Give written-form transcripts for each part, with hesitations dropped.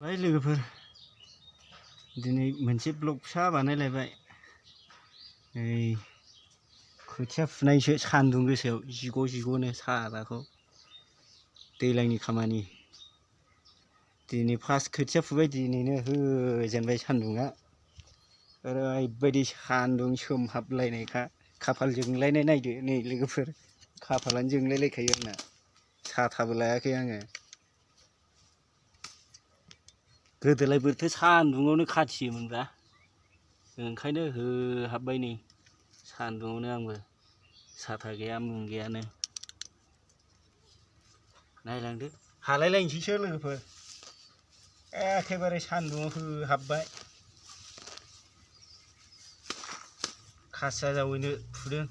Baik लोगोफोर दिनै मोनसे ब्लग फिसा बानायलायबाय खोथिया फुनायसो सान्दुं गोसायाव जिग'नो साराखौ दैज्लांनि खामानि दिनै फार्स्ट खोथिया फुबाय दिनैनो होजेनबाय सान्दुङा ओरैबायदि सान्दुं सोमहाबलायनायखा खाफाल जोंलायनाय नायदो नै लोगोफोर खाफालानो जोंलायलायखायो आंना साथाबो लायाखै आङो गोदोलाय बोरैथो सान्दुङावनो खाथियोमोनब्रा ओंखायनो होहाबबाय नै सान्दुङावनो आंबो साथा गैया मुं गैयानो नायलांदो हालायलायनोसैसो लोगोफोर एखेबारे सान्दुङाव होहाबबाय खासिया जावैनो फुदों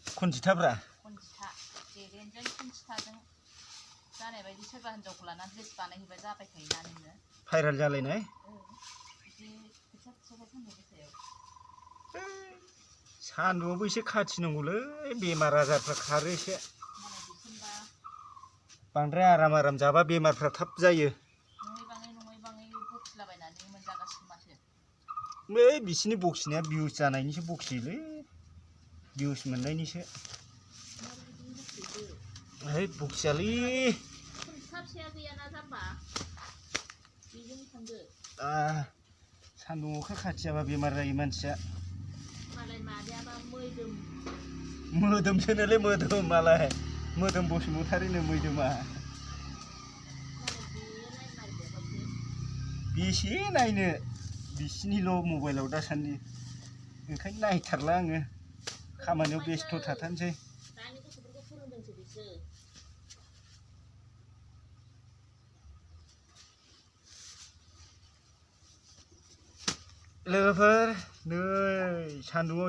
खनजिथाब्रा खनजिथा देरेनजों खनजिथाजों जानाय बायदि सोरबा हिनजावखौ लानानै ड्रेस बानायहैबा जाबाय थायोना नोङो भाइराल जालायनाय बिदि खोथिया फुबाय सान्दुं गोसायाव सान्दुङावबो एसे खाथिनांगौलै बेमार आजारफ्रा खारो एसे बांद्राय आराम जाबा बेमारफ्रा थाब जायो नङै बाङै बखिलाबायनानै मोनजागासिनो माथो बै बिसिनि बखिनाया भिउस जानायनिसो बखियोलै भिउस मोननायनिसो है बखियालै खनजिथा गैयाना जाम्बा बेजों थांदो सान्दुं अखा खाथियाबा बेमार जायो मानसिया मालाय मादैयाबा मोदोमसोनोलै मोदोम मालाय मोदोम बसुमतारिनो मोदोमा बेसे नायनो बिसिनिल' मबाइलाव दासान्दि ओंखायनो नायथारला आङो खामानियाव बेस्थ' थाथारनोसै दानि गथ'फोरखौ फोरोंदोंसो बिसोर लोगोफोर नै सान्दुङाव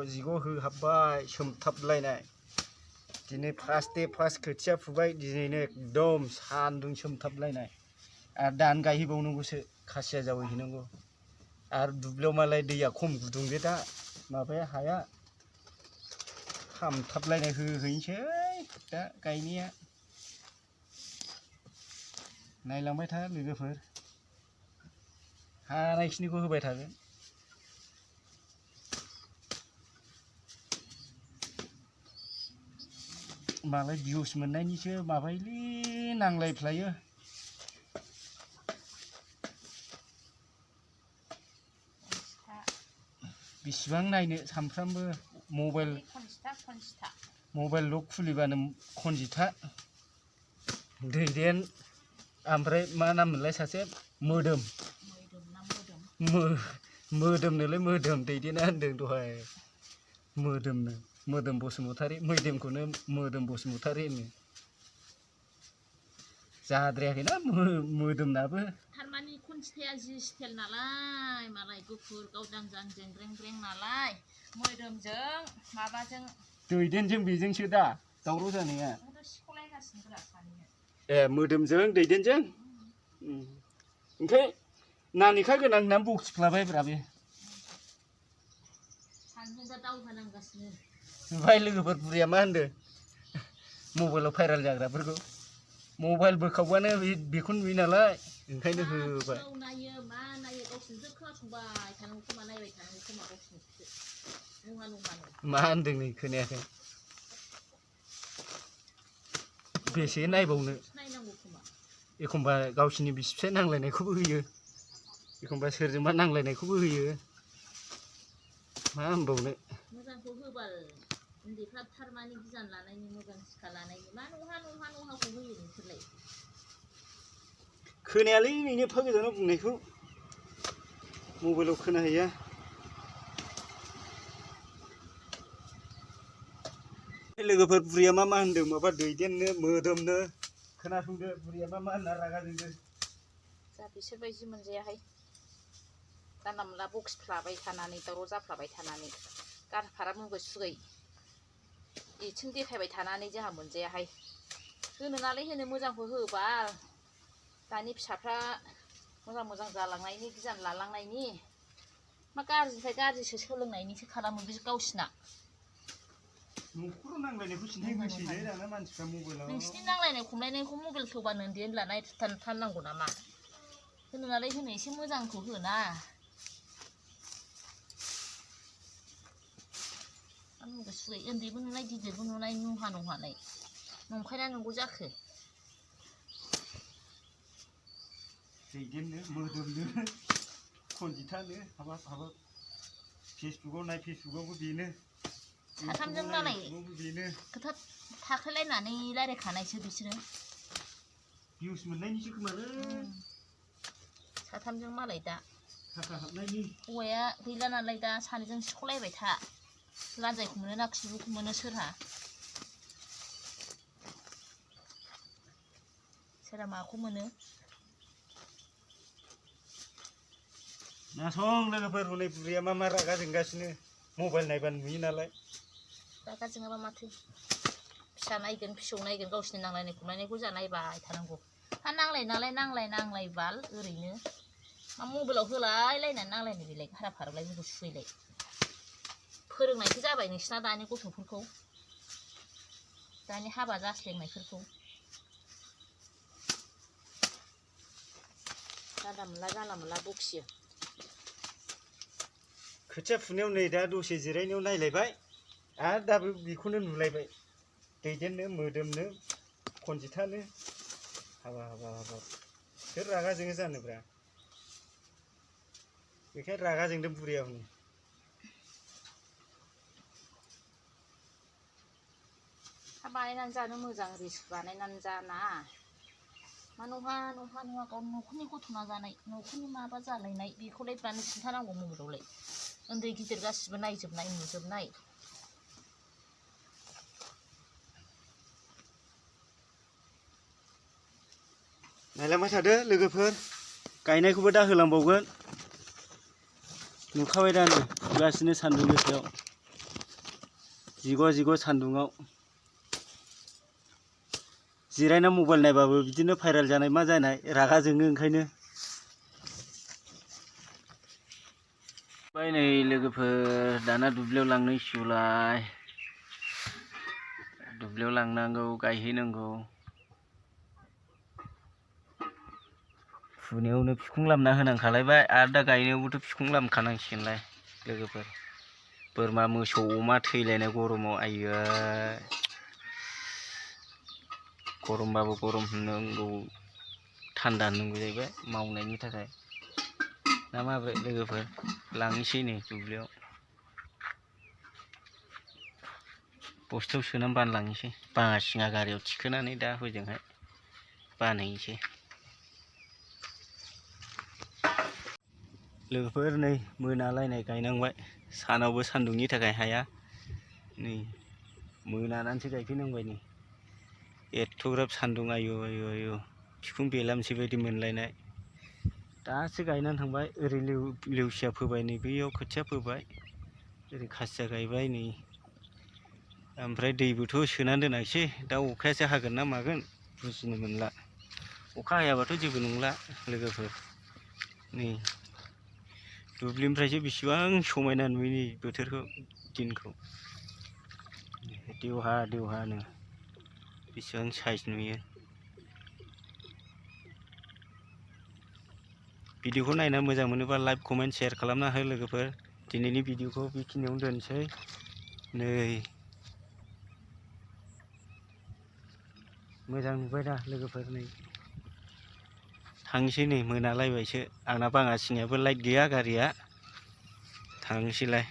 जिग' होहाबबाय सोमथाबलायनाय दिनै फार्स्ट खोथिया फुबाय दिनैनो एकदम सान्दुं सोमथाबलायनाय आरो दानो गायहैबावनांगौसो खासिया जावैहैनांगौ आरो दुब्लियाव मालाय दैया खम गुदुंले दा माबाया हाया खामथाबलायनाय होहैनोसै दा गायनाया नायलांबाय था लोगोफोर हानायखिनिखौ होबाय थागोन मालाय भिउस मोननायनिसो माबायोलै नांलायफ्लायो बिसिबां नायनो सानफ्रामबो मबाइल खुलिबानो खनजिथा दैदेन ओमफ्राय मा नाम मोनलाय सासे मोदोमनोलाय मोदोम दैदेना होनदों दहाय मोदोम बसुमतारी मैदेमखौनो मोदोम बसुमतारी होनो जाद्रायाखैना मोदोमनाबो थारमानि खनजिथाया जि स्टाइल नालाय मालाय गुफुर गावदांजां जेंग्रें नालाय मोदोमजों माबाजों दैदेनजों बेजोंसो दा दावराव जानाया सिख'लायगासिनो सानैजों ए मोदोमजों दैदेनजों ओमफ्राय नानिखा गोनां होननानै बखिफ्लाबायब्रा बे सानैजों दा दावहा नांगासिनो ओमफ्राय लोगोफोर बुरैया मा होनदों मबाइलाव भाइराल जाग्राफोरखौ मबाइल बोखावबानो बेखौनो नुयो नालाय ओंखायनो होबाय नायो मा नायो गावसोरसो खोनासंबाय थानांगौ खोमा नायबाय थानांगौ खोमा गावसोरसो मा होनदों नै खोनायाखै बेसे नायबावनो एखमबा गावसिनि बिसि फिसाय नांलायनायखौबो होयो एखमबा सोरजोंबा नांलायनायखौबो होयो मा होनबावनो मोजांखौ होबाल उन्दैफ्रा थारमानि गियान लानायनि मोजां सिखा लानायनि मा नहाखौ होयो नोंसोरलाय खोनायालै नोंनि एफा गोजानाव बुंनायखौ मबाइलाव खोनाहैया लोगोफोर बुरैया मा होनदों माबा दैदेननो मोदोमनो खोनासंदो बुरैया मा होनना रागा जोंदों जा बिसोरबायदि मोनजायाहाय जानला मोनला बखिफ्लाबाय थानानै दावराव जाफ्लाबाय थानानै गारफारा मुगै सुगै एथिं देखायबाय थानानै जोंहा मोनजायाहाय होनो नालाय होनो मोजांखौ होबाल दानि फिसाफ्रा मोजां जालांनायनि गियान लालांनायनि मा गाज्रिनिफ्राय गाज्रिसो सोलोंनायनिसो खालामो बे गावसिना न'खराव नांलायनायखौ सिन्थाय गोसोलै दाना मानसिफ्रा मबाइलाव नोंसिनि नांलायनाय खमलायनायखौ मबाइल खेवबानो उन्दै उनला नायथारनांगौ नामा होनो नालाय होनो एसे मोजांखौ होना मुगै सुगै उन्दैबो नुनाय गिदिरबो नुनाय नहा नहानै नंखायना नंगौ जाखो दैदेननो मोदोमनो खनजिथानो हाबाब फेसबुकाव नाय फेसबुकावबो बेनो साथामजों मालाय बेनो खोथा थाखोलायनानै रायज्लायखानायसो बिसोरो भिउस मोननायनिसो खोमालै साथामजों मालाय दा थाखा हाबनायनि हौवाया गैला नालाय दा सानैजों सिख'लायबाय था लान्जायखौ मोनो ना खिबुखौ मोनो सोरहा माखौ मोनो नासं लोगोफोर हनै बुरैया मा रागा जोंगासिनो मबाइल नायबानो नुयो नालाय रागा जोङाबा माथो फिसा नायगोन फिसौ नायगोन गावसिनि नांलायनाय खमलायनायखौ जा नायबाय थानांगौ हा नांलाय नालाय नांलायबाल ओरैनो मा मबाइलाव होलायलायनानै नांलायनो बेलाय हारा फारालाय मुगै सुगैलाय फोरोंनायसो जाबाय नोंसिना दानि गथ'फोरखौ दानि हाबा जास्लेंनायफोरखौ जानला मोनला बखियो खोथिया फुनायाव नै दा दसे जिरायनायाव नायलायबाय आरो दाबो बेखौनो नुलायबाय दैदेननो मोदोमनो खनजिथानो हाबाब सोर रागा जोङो जानोब्रा बेखायनो रागा जोंदों बुरैया हनै बानायनानै जानो मोजां रिल्स बानायनानै जाना मा नहा गाव न'खरनि गथ'ना जानाय न'खरनि माबा जालायनाय बेखौलाय मानो खिन्थानांगौ मबाइलावलाय उन्दै गिदिर गासिबो नायजोबनाय नुजोबनाय नायलांबाय थादो लोगोफोर गायनायखौबो दा होलांबावगोन नुखाबाय दा नुगासिनो सान्दुं गोसायाव जिग' सान्दुङाव जिरायना मबाइल नायबाबो बिदिनो भाइरेल जानाय मा जानाय रागा जोङो ओंखायनो नै लोगोफोर दाना दुब्लियाव लांनांसिगौलाय दुब्लियाव लांनांगौ गायहैनांगौ फुनायावनो बिखुं लामना होनांखालायबाय आरो दा गायनायावबोथ' बिखुं लामखानांसिगोनलाय लोगोफोर बोरमा मोसौ अमा थैलायनाय गरमाव आयै गरमबाबो गरम होननांगौ थान्दा होननांगौ जाहैबाय मावनायनि थाखाय ना माब्रै लोगोफोर लांनोसै नै दुब्लियाव बस्थायाव सोनानै बानलांनोसै बाङासिङा गारियाव थिखोनानै दा हजोंहाय बानहैनोसै लोगोफोर नै मोनालायनाय गायनांबाय सानावबो सान्दुंनि थाखाय हाया नै मोनानानैसो गायफैनांबाय नै एथ'ग्राब सान्दुं आयु बिखुं बेलामसै बायदि मोनलायनाय दासो गायनानै थांबाय ओरै लेवसिया फोबाय नै बैयाव खोथिया फोबाय ओरै खासिया गायबाय नै ओमफ्राय दैबोथ' सोनानै दोनाखिसै दा अखायासो हागोन ना मागोन बुजिनो मोनला अखा हायाबाथ' जेबो नंला लोगोफोर नै दुब्लिनिफ्रायसो बेसेबां समायना नुयो बोथोरखौ दिनखौ देवहानो बेसेबां साइज नुयो भिडिअखौ नायना मोजां मोनोबा लाइक कमेन्ट शेयार खालामना हो लोगोफोर दिनैनि भिडिअखौ बेखिनियावनो दोनसै नै मोजां नुबाय दा लोगोफोर नै थांसै नै मोनालायबायसो आंना बाङासिनियाबो लाइट गैया गारिया थांसैलाय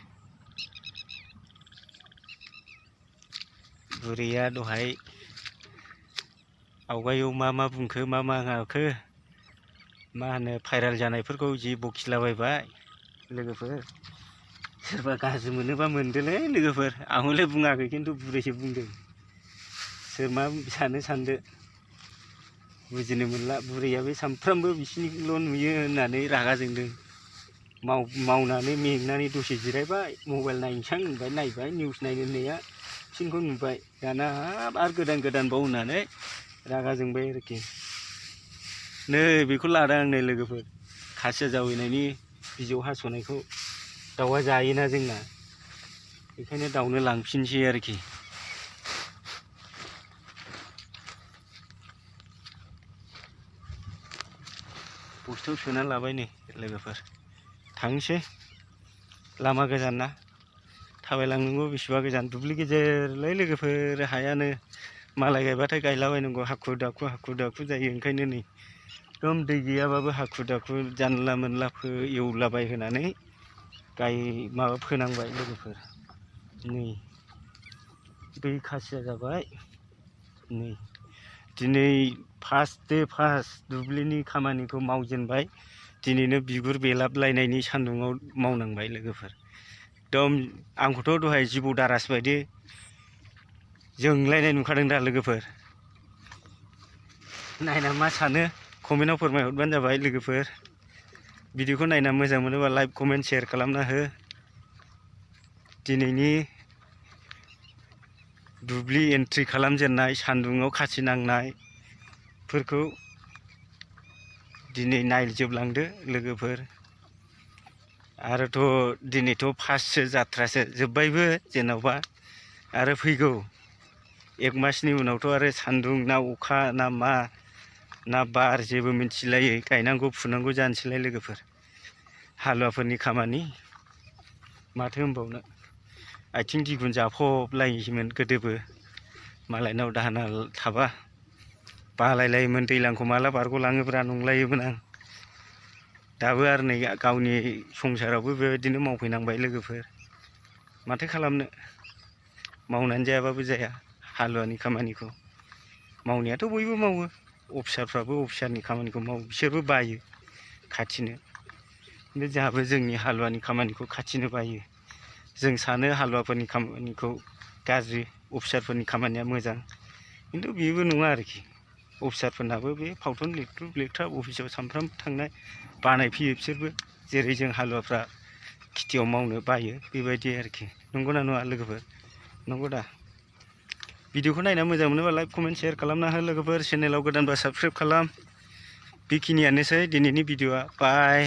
बुरैया दहाय आवगायाव मा बुंखो मा माखो मा होनो भाइरेल जानायफोरखौ जि बखिलाबायबाय लोगोफोर सोरबा गाज्रि मोनोबा मोनदोलै लोगोफोर आं हले बुङाखै खिन्थु बुरैसो बुंदों सोर मा सानदो बुजिनो मोनला बुरैया बे सामफ्रामबो बिसिनिल' नुयो होननानै रागा जोंदों मावनानै मेंनानै दसे जिरायबाय मबाइल नायनोसां होनबाय नायबाय निउस नायनो होननाया बिसिनिखौ नुबाय दाना हाब आरो गोदानबाव होननानै रागा जोंबाय आरोखि नै बेखौ लादों आं नै लोगोफोर खासिया जावैनायनि बिजौ हास'नायखौ दाउआ जायोना जोंना बेखायनो दाउनो लांफिनसै आरोखि बस्थायाव सोना लाबाय नै लोगोफोर थांसै लामा गोजान ना थाबायलांनांगौ बेसेबा गोजान दुब्लि गेजेरलै लोगोफोर हायानो मालाय गायबाथाय गायलाबायनांगौ हाखु दाखु जायो ओंखायनो नै एकदम दै गैयाबाबो हाखु दाखु जानला मोनला एवलाबाय होनानै माबा फोनांबाय लोगोफोर नै दै खासिया जाबाय नै दिनै फार्स्ट दुब्लिनि खामानिखौ मावजेनबाय दिनैनो बिगुर बेलाबलायनायनि सान्दुङाव मावनांबाय लोगोफोर एकदम आंखौथ' दहाय जिबौ दारास बायदि जोंलायनाय नुखादों दा लोगोफोर नायना मा सानो कमेन्टआव फोरमायहरबानो जाबाय लोगोफोर भिडिअखौ नायना मोजां मोनोबा लाइक कमेन्ट शेयार खालामना हो दिनैनि दुब्लि एन्ट्रि खालामजेननाय सान्दुङाव खाथि नांनायफोरखौ दिनै नायजोबलांदो लोगोफोर आरोथ' दिनैथ' फार्स्टसो जाथ्रासो जोब्बायबो जेन'बा आरो फैगौ 1 मासनि उनावथ' आरो सान्दुं ना अखा ना मा ना बार जेबो मिथिलायै गायनांगौ फुनांगौ जानोसैलाय लोगोफोर हालुवाफोरनि खामानि माथो होनबावनो आथिं दिगुन जाफबलायोमोन गोदोबो मालायनाव दाहोना थाबा बालायलायोमोन दैज्लांखौ माला बारग'लाङोब्रा नंलायोमोन आं दाबो आरो नै गावनि संसारावबो बेबायदिनो मावफैनांबाय लोगोफोर माथो खालामनो मावनानै जायाबाबो जाया हालुवानि खामानिखौ मावनायाथ' बयबो मावो अफिसारफ्राबो अफिसारनि खामानिखौ मावो बिसोरबो बायो खाथिनो खिन्थु जोंहाबो जोंनि हालुवानि खामानिखौ खाथिनो बायो जों सानो हालुवाफोरनि खामानिखौ गाज्रि अफिसारफोरनि खामानिया मोजां खिन्थु बेबो नङा आरोखि अफिसारफोरनाबो बे फावथन लेख्रुब लेख्राब अफिसाव सानफ्रामबो थांनाय बानाय फैयो बिसोरबो जेरै जों हालुवाफ्रा खेथियाव मावनो बायो बेबायदि आरोखि नंगौना नङा लोगोफोर नंगौ दा भिडिअखौ नायना मोजां मोनोबा लाइक कमेन्ट शेयार खालामना हो लोगोफोर चेनेलाव गोदानबा साबस्क्राइब खालाम बेखिनियानोसै दिनैनि भिडिअआ बाय।